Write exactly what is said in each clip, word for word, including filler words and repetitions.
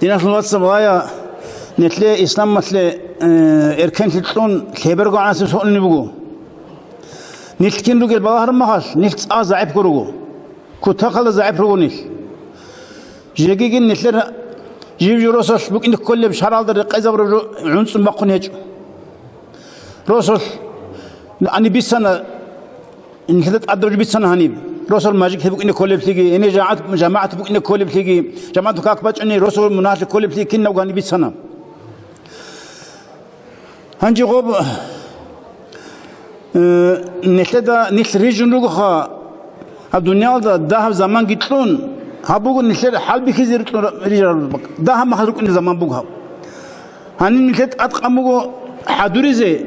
Диналъул вацал, балагье, нилъее исламалъе, э, эркенлъи кьун лъеберго гӀанасеб сорни буго. Нилъ кин ругел балагьараб мехалъ, нилъ цӀа загӀипго руго. Кутакалда загӀип руго нилъ. Жегиги нилъер жив-жив росулъ букӀине кколеб шаргӀалда рекъезабураб жо гӀунцӀун бахъун гьечӀо. Росулъ гьаниб бицана, нилъеда тӀадаб жо бицана гьаниб. Росул мажгиталъ букӀине кколеблъиги, гьенир жамагӀат, жамагӀат букӀине кколеблъиги, жамагӀаталъ как бачӀунеб, росул мунагьалъе кколеблъиги кинабго гьаниб бицана. Гьанже гъоб, э, нилъеда нилъ рижун ругоха, гьаб дуниялда дагьаб заманги кьун, гьаб буго нилъер хӀалбихьизе рикьун рижараб, дагьаб мехалъ рукӀунеб заман буго гьаб. Гьаниб нилъер тӀадкъан буго хӀадуризе,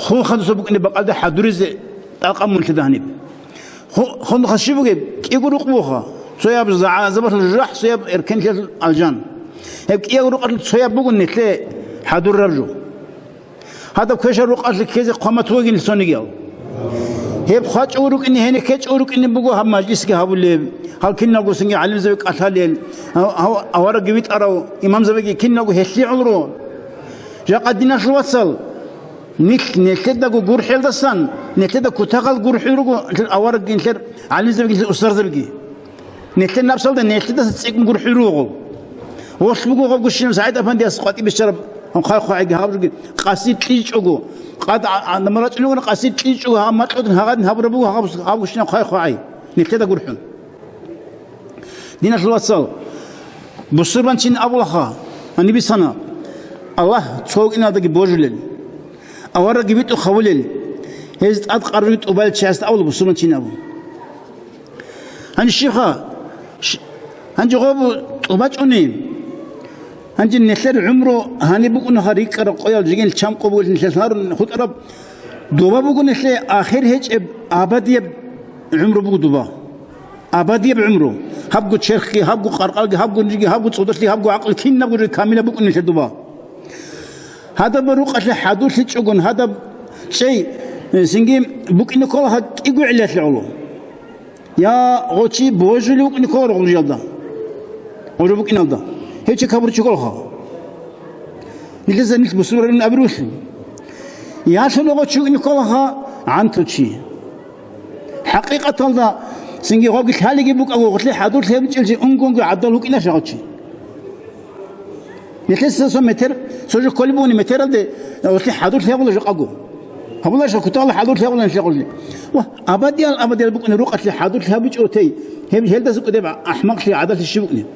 хун хадуса букӀунеб бакӀалде хӀадуризе тӀадкъан буго нилъеда гьаниб. Ху-, хун хадуса щиб бугеб? КӀиго рукъ бугоха. Цояб загӀазабалъул жужахӀ, цояб эркенлъиялъул алжан. Гьеб кӀиябго рукъалъул цояб буго нилъее хӀадурараб жо. Гьадаб квешаб рукъалъе ккезе хъван батугин цонигиял. Гьеб хъвачӀого рукӀине, гьенир ккечӀого рукӀине буго гьаб мажлисги гьабулеб, гьал киналго цинги гӀалимзаби кӀалъалел, гьав-, гьав-, аварагги витӀарав имамзабиги киналго гьелъие гӀоло. Жакъа, диналъул вацал, нилъ нилъедаго гурхӀелдасан, нилъеда кутакал гурхӀел руго, нилъер аварагги, нилъер гӀалимзабиги, нилъер устарзабиги. Нилъер напсалда нилъедаса цӀикӀкӀун гурхӀел руго. Гъолъ буго гъаб гущинаб СагӀид-апандияс къватӀиб бищараб, хъай-хъвагӀайги гьаб жуги, къаси кьичӀого, къад а-, а-, намарачӀун ругони къаси кьичӀого, гьаб макьудин гьагъадин гьабураб буго гьаб, гьаб гущинаб хъай-хъвагӀай, нилъеда гурхӀун. Диналъул вацал, бусурбанчи абулаха, гьаниб бицана, Аллагь цо вукӀиналдаги божулел, аварагги витӀухъ гьавулел, гьез тӀад къарруги тӀубалел чиясда абула бусурбанчи абун. Гьанже щибха? Щ-, гьанже гъоб тӀубачӀони. Гьанже нилъер гӀумру гьаниб букӀунаха рикӀкӀараб къоял жигин чанго бугелъул нилъелъ гьарун хутӀараб. Доба буго нилъее ахир гьечӀеб абадияб гӀумру буго доба. Абадияб гӀумру. Гьабго черхги, гьабго къаркъалги, гьабго нижги, гьабго цӀудалъи, гьабго гӀакълу, кинабго жо камилаб букӀун нилъер доба. Гьадаб рукъалъе хӀадурлъичӀогон, гьадаб чӀей, э, цинги букӀине ккола гьа кӀиго гӀиллалъе гӀоло. Я гъочи божулев вукӀине ккола гъужалда, гъужа букӀиналда. Гьев чи кабурчи кколаха. Нилъеца нилъ бусурбанин абирулъул. Ялъуна гъочи вукӀине кколаха гӀанту чи. ХӀакъикъаталда, цинги гъоги лъалиги букӀаго, гъолъи хӀадурлъи гьабичӀел чи унгонго гӀадал вукӀинаша гъочи. Нилъеца цо метер, цо жо кколеб бугони метералде, гъолъи хӀадурлъи гьабула жакъаго. Гьабуларищха, кутакалда хӀадурлъи гьабула нилъее гъолъи. Ва абадиял, абадиял букӀунеб рукъалъе хӀадурлъи гьабичӀо тей, гьеб, гьелдаса кӀудеб ахӀмакълъи, гӀадалъи щиб букӀунеб?